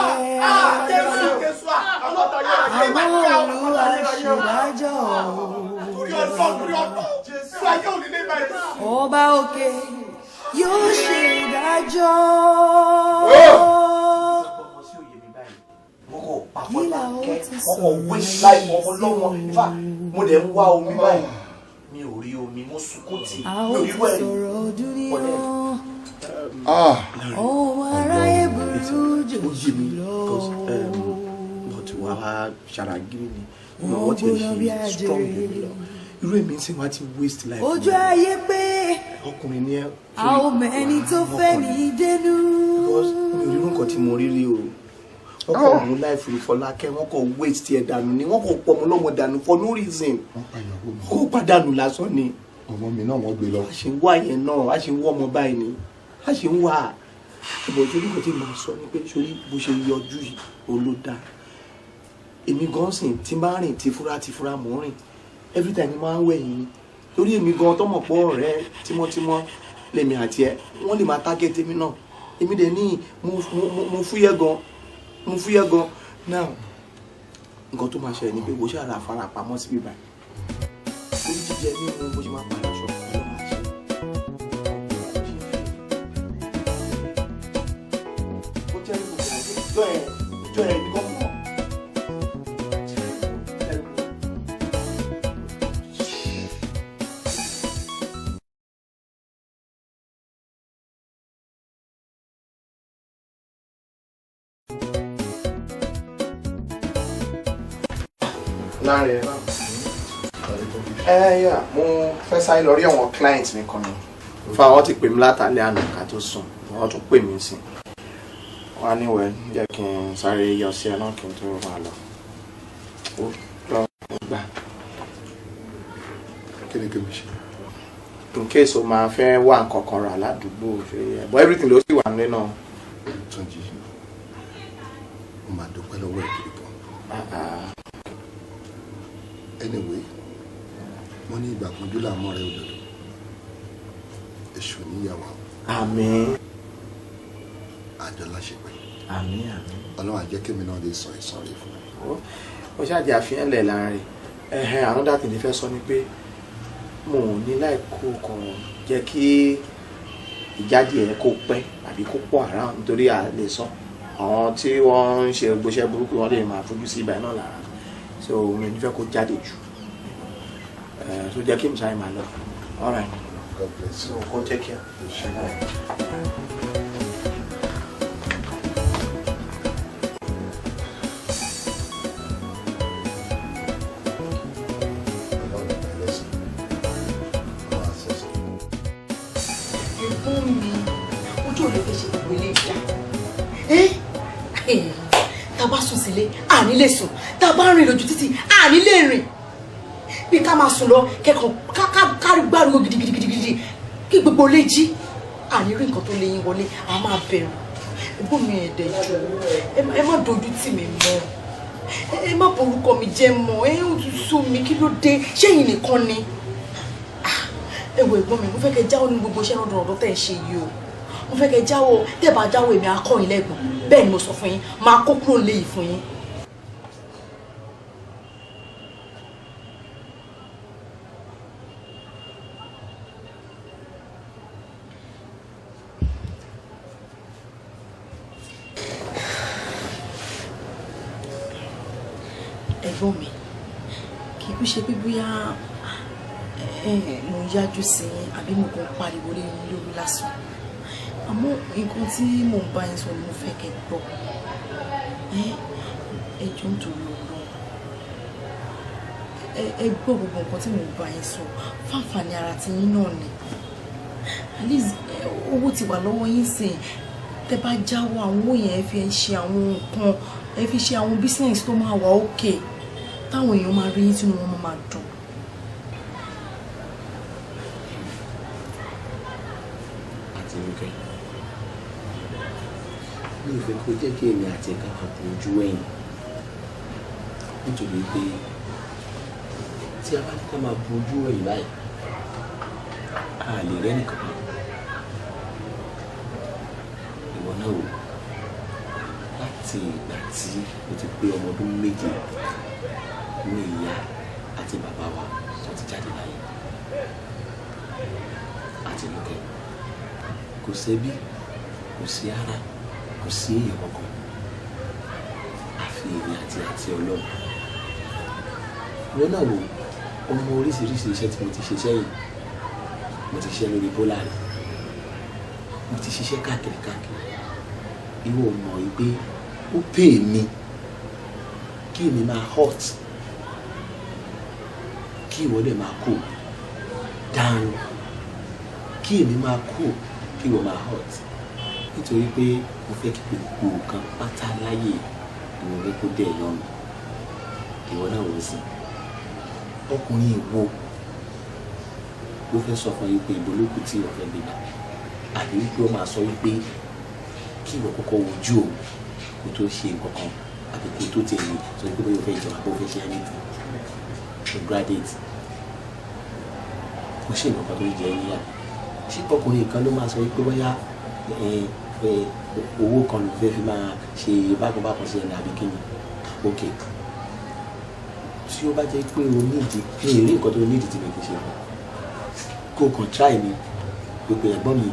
Àmọ́ Olúwa ṣèdájọ́. Ọba òkè yóò ṣe ìdájọ́. Wọ́n kò pa Fọlákẹ́, wọ́n kò waste life ọmọ lọ́wọ́. In fact, mo dẹ̀ ń wá omi báyìí, mi ò rí omi, mo sunkún tì, A mi ó ò rí ti wẹ̀rí. sọ̀rọ̀ dúníyàn. Ah. Ọmọ aráyé burú jù Ó yé mi lọ. because but wà á ṣàràgírí ni Wọ́n wọ́n ti gbóná bí ṣe strong ajere. jù mí lọ. Irú èmi sì wá ti waste life. Ojú ayé pé Ọkùnrin ni ẹ. A ò mẹ́ni tó fẹ́ ní dénú. Because mi ò rí irú nǹkan tí mo rí rí o. Wọ́n kò mú life Fọlákẹ́, wọ́n kò waste tiẹ̀ dànù ni, wọ́n kò pọ̀ ọmọ lọ́mọ dànù for no reason. Kó pàdánù lásán ni. Ọmọ mi náà, wọ́n gbé lọ. A ṣe ń wá yẹn náà, a ṣe ń wọ́ ọmọ báyìí ni, a ṣe ń wá ìbọn. Torí kò tí ì máa sọ ni pé sórí bó ṣe yọjú yìí, ó ló dáa. Èmi gan sìn tí bá rìn tìfura tìfura, mò ń rìn every time ni máa ń wẹ̀yìn ni, torí èmi gan tọmọ pọ̀ ọ̀rẹ́ tímọ́tímọ́ lèmi àti ẹ, wọ́n lè máa target èmi náà. Èmi dẹ̀ ní mo fúyẹ́ gan, mo fúyẹ́ gan. Now, nǹkan tó máa ṣẹlẹ̀ ni pé wo ṣáà ra fara pamọ́ síbí báyìí, orí jíjẹ mímu, bó ṣe máa padà aṣọ ló máa ṣe. Ó jẹ́ gbogbo ìjọ ẹ̀, ìjọ ẹ̀ ní gọ́fúnà. Láàrin ẹ náà ẹ yà, mo fẹ́ sáré lọ rí àwọn client mi kan ni fa. Wọ́n ti pè mí látàlẹ́ àná ká tó sùn, wọ́n tún pè mí sí. Wọ́n á níwẹ̀ jẹ́ kí n sáré yọ sí ẹ náà kí n tó máa lọ. Ó lọ gbà. Kí ni kí n ṣe? In case o máa fẹ́ wá nǹkan kan rà ládùúgbò ṣe yẹ, but everything ló sì wà nílé náà. Túnjí, mo máa dúpẹ́ lọ́wọ́ ẹ̀ gidi gan. Anyway, wọ́n ní ìgbà kan júlọ àmọ́ rẹ̀ òdòdó èṣù níyàwó. Àmín. Àjọ láṣepẹ́. Àmín, àmín. Ọlọ́run á jẹ́ kémi náà lè sọ ìsàn rẹ̀ fún ẹ. Ó ṣáàjì àfihàn lẹ̀ láàrin ẹ̀hẹ́n. Another thing fẹ́ sọ ni pé mo ò ní láì kó kàn jẹ́ kí ìjáde ẹ̀ kó pẹ́ àbí kó pọ̀ around, nítorí à lè sọ àwọn tí wọ́n ń ṣe gbóṣẹ́ burúkú, wọ́n lè máa fojú sí ibà náà lára. So mi ò ní fẹ́ kó jáde jù. So jẹ́ kí n sáré máa lọ. All right. God bless you. So go take care. Ẹ̀gbọ́n mi, ojú ò lè fẹ́ ṣe gbogbo ilé ìjà. Tá a bá sùn sílé, àní lè sùn. Tá a bá rìn lójú títì, àní lè rìn. Bí ká máa sùn lọ, kẹ́kọ̀ọ́ kárí gbáriwo gidigidigidi kí gbogbo lè jí. Àní rí nǹkan tó lè yín wọlé, a máa bẹ̀rù. Ẹ̀gbọ́n mi, ẹ̀dẹ̀ jù, ẹ má dojú tì mí mọ́. Ẹ má borúkọ mi jẹ́ mọ́. Ẹ ń tún sú mi, kí ló dé? Ṣé ẹ̀yin nìkan ni? Ẹ wo ẹ̀gbọ́n mi, mo fẹ́ kẹ́ jáwọ́ nínú gbogbo iṣẹ́ rọ̀dọ̀rọ̀dọ̀ tẹ́ ẹ̀ ṣe yìí o. Mo fẹ́ kẹ́ jáwọ́. Tẹ́ bá jáwọ́, èmi á kọ́ yín lẹ́gbọ̀n. Bẹ́ẹ̀ ni mo sọ fún yín, máa kó kúrò léyìí fún yín. Ẹ̀gbọ́n mi, kì í kú ṣe pé bóyá mo ń yájú sí yín àbí mo kàn ń pariwo lé yín lórí lásán, àmọ́ nǹkan tí mò ń bá yín sọ ni mo fẹ́ kẹ́ gbọ́. Ẹ jọ̀ọ́, nítorí Ọlọ́run, ẹ gbọ́ gbogbo nǹkan tí mò ń bá yín sọ. Fáǹfààní ara ti yín náà ni. At least owó ti wà lọ́wọ́ yín sìn. Tẹ́ bá jáwọ́, àwọn owó yẹn, ẹ fi ṣe àwọn nǹkan, ẹ fi ṣe àwọn business tó máa wà okay, táwọn èèyàn máa rí yín, tínú wọn máa dùn. Àtinúkẹ́, mi ò fẹ́ kó jẹ́ kí èmi àti ẹ̀ka máa bo ojú ẹ̀yìn, nítorí pé tí a bá ní ká máa bo ojú ẹ̀yìn báyìí, a lè rẹ́ nìkan kan. Ìwọ náà wò, láti ìgbà tí mo ti pé ọmọ ọdún 7 ní ìyá àti bàbá wa tó ti jáde láyé. Àtinúkẹ́, kò sẹ́bí, kò sí ara, kò sí èèyàn kankan, àfi èmi àti Ọlọ́run. Ìwọ náà wò, ọmọ oríṣiríṣi iṣẹ́ tí mo ti ṣe sẹ́yìn. Mo ti ṣiṣẹ́ lórí bólà rẹ̀, mo ti ṣiṣẹ́ káàkiri káàkiri. Ìwọ mọ̀ wípé ó pè mí kí èmi máa hot, kí ìwọ dẹ̀ máa cool down, kí èmi máa cool, kí ìwọ máa hot, nítorí pé mo fẹ́ kí gbogbo nǹkan pátá láyè ìwọ fẹ́ kó dẹ̀ lọ́rùn. Ìwọ náà wò sí ọkùnrin, ìwo ló fẹ́ sọ fún yín pé ìbò ló kù tí ìwọ fẹ́ gbégbá, àbí wípé ó máa sọ wípé kí ìwọ kọ́kọ́ wojú òun kó tó ṣe nǹkan kan, àbí kó tó tẹ̀lé sọ pé bóyá o fẹ́ jẹun àbó o fẹ́ ṣe anything. O graduate, kò ṣe nǹkan kan tó jẹ níyà. Ṣé ọkùnrin kan ló máa sọ wípé bóyá owó kan ló fẹ́ fi máa ṣe bákan bákan sí ẹni, àbí kí ni? Ok, tí ó bá jẹ́ pé o nídìí ní ìrí nǹkan tó nídìí tí mi kì í ṣe fún kó kàn try mi pé ẹ̀gbọ́n mi,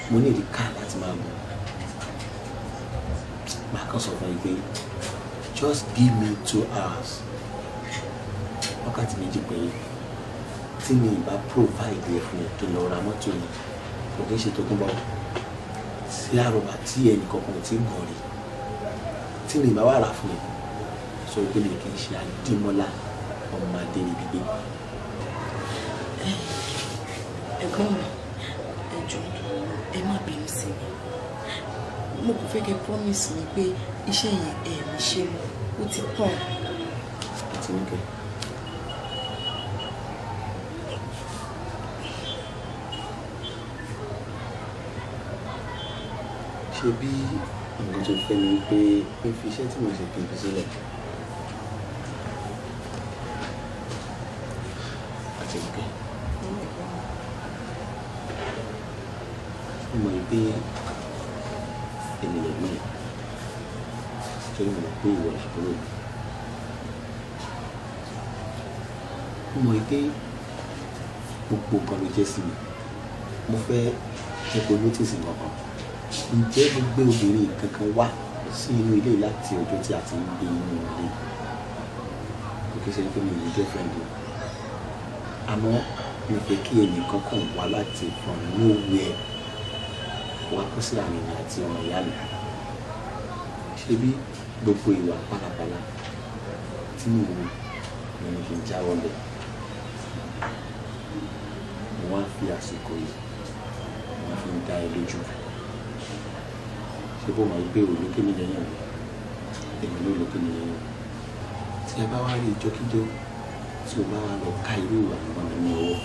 mo ní ìdí ká láti máa gùn, màá kàn sọ fún yín pé just give me 2 hours, wákàtí 2 péré, tí mi ì bá provide ẹ fún ẹ kí n lọ ra mọ́tò yẹn, kò kí n ṣe tó kún bọ́ sí àròbà tí ẹnì kankan ò tí gàn rí. Tí mi ì bá wà rà fún ẹ, sọ pé mi kì í ṣe Adémọ́lá ọmọ Adéríbigbé. Ẹ̀gbọ́n mi, ẹ jọ̀ọ́, ẹ má bínú sí mi. Mo kò fẹ́ kẹ́ promise mi pé iṣẹ́ yẹn, ẹ ní ṣe mọ́, ó ti tàn. Àtinúkẹ́, ṣe bí nǹkan tó fẹ́ ni wípé kí n fi iṣẹ́ tí mo ṣe, kí n fi sílẹ̀. Àtinúkẹ́, mo mọ̀ pé ènìyàn mi, torí mo mọ̀ pé ìwọ làbúrò mi. Mo mọ̀ pé gbogbo nǹkan ló jẹ́ sí mi. Mo fẹ́ jẹ́ kó notice nǹkan kan. Ǹjẹ́ mo gbé obìnrin kankan wá sí inú ilé láti ọjọ́ tí a ti ń gbé inú ilé? Kò kí ṣe pé mi ò ní girlfriend o, àmọ́ mi fẹ́ kí ẹnìkan kàn wá láti from nowhere wá kó sí àmì mi àti ọmọ ìyá mi. Ṣé bí gbogbo ìwà pálapàla tí mò ń wò ni mo fi ń jáwọ́ bẹ̀. Mo wá fi àsìkò yìí, mo wá fi ń dá ẹ lójú. Ṣé bó mọ̀ pé òlókè mi lẹ́yìn rẹ̀, èmi ló lókè mi lẹ́yìn rẹ̀. Tí ẹ bá wá rí ìjọ́kíjọ́ tí o bá wá lọ ká irú ìwà ìwà mi ní ọwọ́.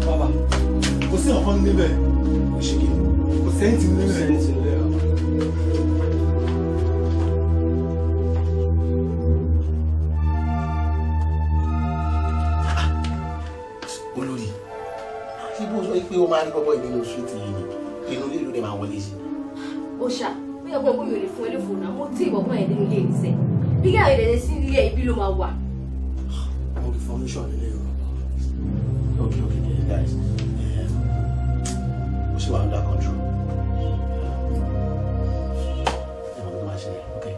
Bàbá, kò sí ọ̀kan níbẹ̀. Kò sẹ́yìn tí níbẹ̀. Olórí, ṣé bó sọ pé ó máa rí bọ́bọ́ ìnínú street yìí ni inú ilé ìlú dẹ̀ máa wọlé sí. Òòṣà, ó yẹ kó o mi ò lè fún ẹ lófo náà, mo tí ìbọ̀bọ̀ yẹn nínú ilé ìṣe. Bí kí àwọn èdè sí ilé ibi ló máa wà. Mo rí formation nílé o. Okay, guys. Ó ṣì wà under control. Ẹ mọ̀ tó máa ṣẹlẹ̀, okay.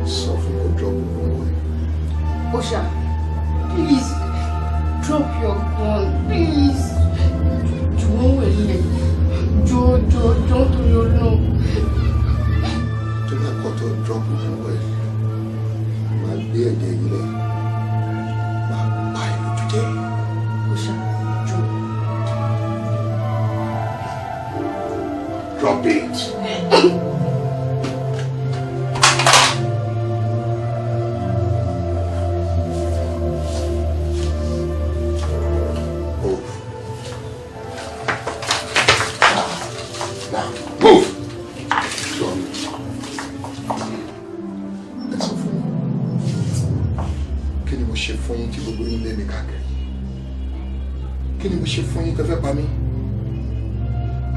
Sọ fún kó drop gun ẹ. Òòṣà, please drop your gun, please. Jọ̀wọ́ wẹ̀lẹ̀, jọ jọ jọ nítorí Ọlọ́run. Tó bá kọ̀ tó drop gun ẹ, máa gbé ẹ̀jẹ̀ yìí lẹ̀, máa pa ẹ lójú jẹ́. Òòṣà, jọ. Drop it. Move. Now, move. Sorry. Ẹ sọ fún mi. Kí ni mo ṣe fún yín tí gbogbo yín lé mi káàkiri? Kí ni mo ṣe fún yín tẹ́ fẹ́ pa mí?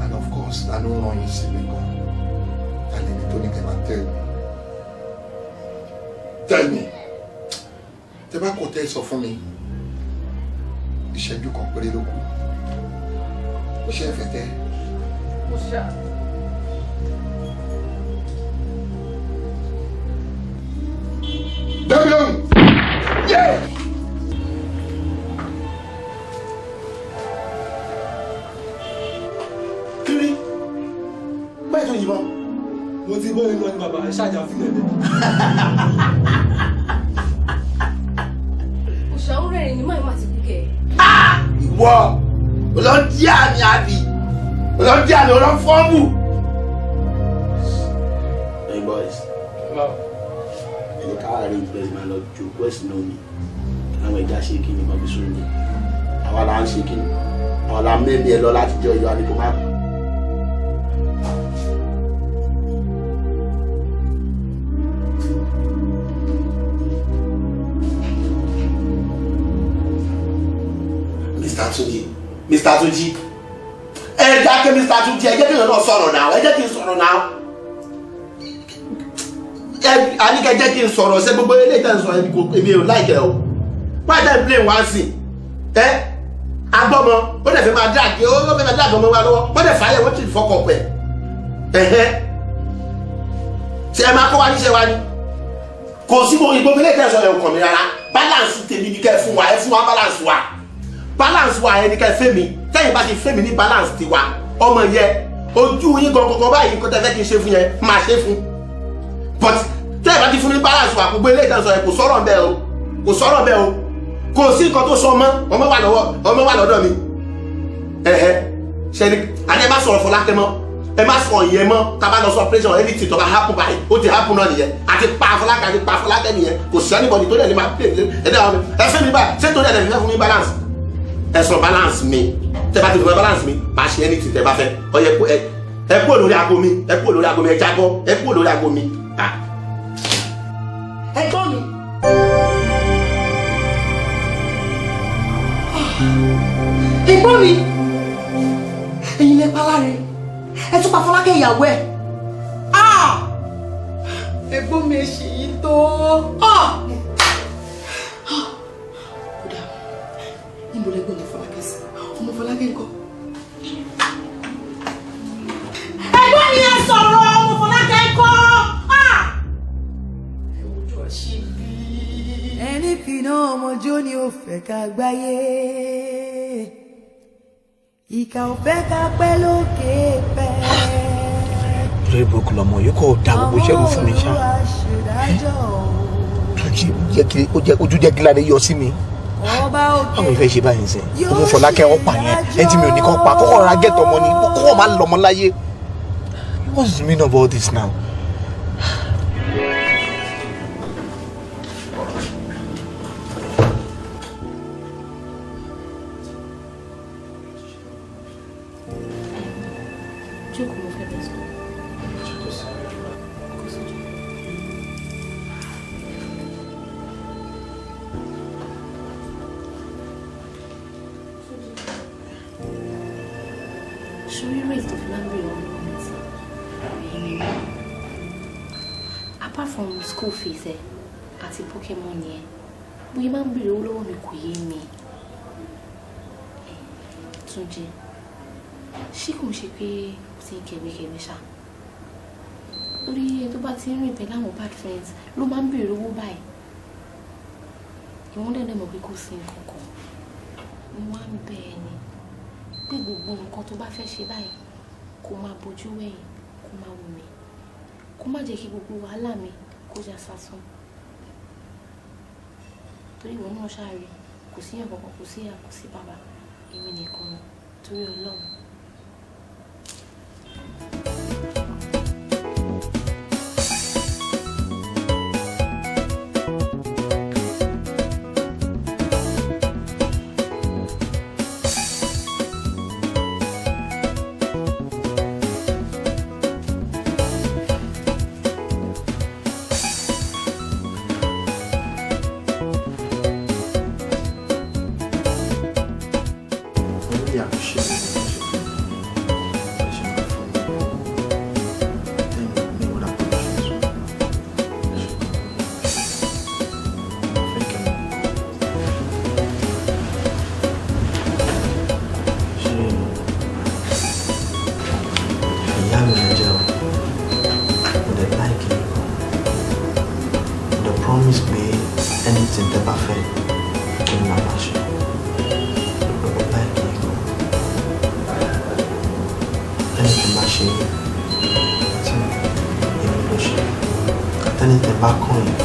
And of course, ta ló ń rán yín sí mi gan? Ta lẹni tó ní kẹ́ máa tell me? Tell me. Tẹ́ bá kọ̀ tẹ́ ẹ sọ fún mi. Ìṣẹ́jú kan péré ló kù. Ó ṣe é fẹ́ tẹ́. Òòṣà. Dá mi lóhùn. Yeah! Kiri, báyìí tó yìnbọn. Mo ti bọ́ nínú ọdún bàbá, ẹ ṣáàjà fílẹ̀ bẹ́ẹ̀. Òòṣà ń rẹ̀rìn ní máa ti kú kẹ̀. Ìwọ olóńdí àmì àbí olóńdí àmì olóńfọ́ọ̀mù. Hey boys, ẹni ká rí ìgbẹ́ máa lọ jòkó ẹ̀sìn náà mi àwọn ẹja ṣe kí ni mọ̀bí sún mi àwa là ń ṣe kí ni àwa là ń mẹ́mí ẹ lọ láti jẹ́ ọyọ́ àbí kò má kú. Mr. Tunji, Mr. Tunji, ẹ dákẹ́. Mr. Tunji, ẹ jẹ́ kí n náà sọ̀rọ̀ náà, ẹ jẹ́ kí n sọ̀rọ̀ náà. Ẹ àníkẹ́ jẹ́ kí n sọ̀rọ̀. Ṣé gbogbo eléyìí tẹ́ ń sọ èmi ò láìkẹ́ o. Why tẹ́ ń blame wá sí ẹ? Agbọ́mọ ó dẹ̀ fẹ́ máa dàgé, ó fẹ́ máa dàgé ọmọ wa lọ́wọ́. Wọ́n dẹ̀ fàáyẹ̀, wọ́n ti fọkọ̀ pẹ̀ ẹ̀hẹ́. Ṣé ẹ máa kọ́ wa níṣẹ́ wa ni? Kò sí gbogbo eléyìí tẹ́ ń sọ yẹn ò kàn mí rárá. Balance tèmi ni kẹ́ ẹ fún wa, ẹ fún wa balance wa, balance wa ẹni kẹ́ fẹ́ mi. Tẹ́yìn bá ti fẹ́ mi ní balance tiwa, ọmọ yẹn ojú yín gangan báyìí, nǹkan tẹ́ fẹ́ kí n ṣe fún yẹn, máa ṣe fún. But tẹ́yìn bá ti fún mi ní balance wa, gbogbo eléyìí tẹ́ ń sọ yẹn, kò sọ̀rọ̀ bẹ́ẹ̀ o, kò sọ̀rọ̀ bẹ́ẹ̀ o. Kò sí nǹkan tó sọ ọmọ, ọmọ wà lọ́wọ́, ọmọ wà lọ́dọ̀ mi. Ẹ̀hẹ́, ṣẹ́ni àní ẹ má sọ̀rọ̀ Fọlákẹ́ mọ́, ẹ má sọ ìyẹn mọ́. Tá a bá lọ sọ operation, anything tó bá happen báyìí, ó ti happen náà nìyẹn. Àti pa Fọlákẹ́, àti pa Fọlákẹ́ nìyẹn. Kò sí anybody tó dẹ̀ ní máa play ẹ̀ dẹ́. Ẹ fẹ́ mi báyìí, ṣé torí ẹ̀ lè fẹ́ fún mi balance? Ẹ sọ balance mi. Tẹ́ bá ti fún mi balance mi, máa ṣe anything tẹ́ bá fẹ́. Ọ yẹ kó ẹ kúrò lórí aago mi, ẹ kúrò lórí aago mi, ẹ jábọ́, ẹ kúrò lórí aago mi. Ẹ̀gbọ́n mi. Ẹ̀gbọ́n mi, ẹ̀yin lẹ pa Láre, ẹ tún pa Fọlákẹ́ ìyàwó ẹ̀. Ẹ̀gbọ́n mi, ṣì yí tó. Kódà níbo lẹ́gbọ́n mi Fọlákẹ́ sí? Ọmọ Fọlákẹ́ ńkọ́? Ẹ̀gbọ́n mi, ẹ sọ̀rọ̀. Ọmọ Fọlákẹ́ ńkọ́? Ẹ wojú ọ̀ṣì bí. Ẹni fìnà ọmọ jó ni ó fẹ́ ká gbáyé, ìkà ò fẹ́ ká pẹ́ lókè pẹ́. Lórí burúkú lọmọ yìí, kò da gbogbo iṣẹ́ rú fún mi ṣá. Túnjí jẹ́ kí ó jẹ́ ojú jẹ́ kí Láre yọ sí mi. Báwo ni fẹ́ ṣe báyìí sìn? Ọmọ Fọlákẹ́ ọ̀pá yẹn, ẹni tí mi ò ní kọ́ pa kọ́kọ́ ra gẹ́tọ̀ ọmọ ni kọ́kọ́ máa lọ́mọ láyé. What's the meaning of all this now? Jókòó, mo fẹ́ bẹ̀ sọ. Kò sójú. Ṣorí rate tó fi máa ń bèrè ọmọ mi sí èmi náà. Apart from school fees ẹ àti pocket money ẹ, bóyá máa ń bèrè owó lọ́wọ́ mi kò yé mi. Túnjí, ṣé kò ń ṣe pé o ti ń kẹ̀gbẹ́kẹ̀gbẹ́ ṣá? Lórí ẹni tó bá ti ń rìn pẹ̀lú àwọn bad friends ló máa ń bèrè owó báyìí. Ìwọ́n dẹ̀ mọ̀ pé kò sí nǹkan kan. Mo wá ń bẹ̀ ẹ́ ni pé gbogbo nǹkan tó bá fẹ́ ṣe báyìí, kó máa bójú wẹ̀yìn, kó máa wù mí, kó má jẹ́ kí gbogbo wàhálà mi kó já sásán. Torí ìwọ náà ṣáà rí, kò sí èèyàn kankan, kò sí ìyá, kò sí bàbá, èmi nìkan ni. Torí Ọlọ́run. I really appreciate it. Ṣé ìyá mi lè jẹ́ o? Mo dẹ̀ like yín gan. Mo dẹ̀ promise pé anything tẹ́ bá fẹ́ kí ni màá máa ṣe. Mo like yín gan. Anything bá ṣe yín, tí èmi ló ṣe. Anything bá kàn yín,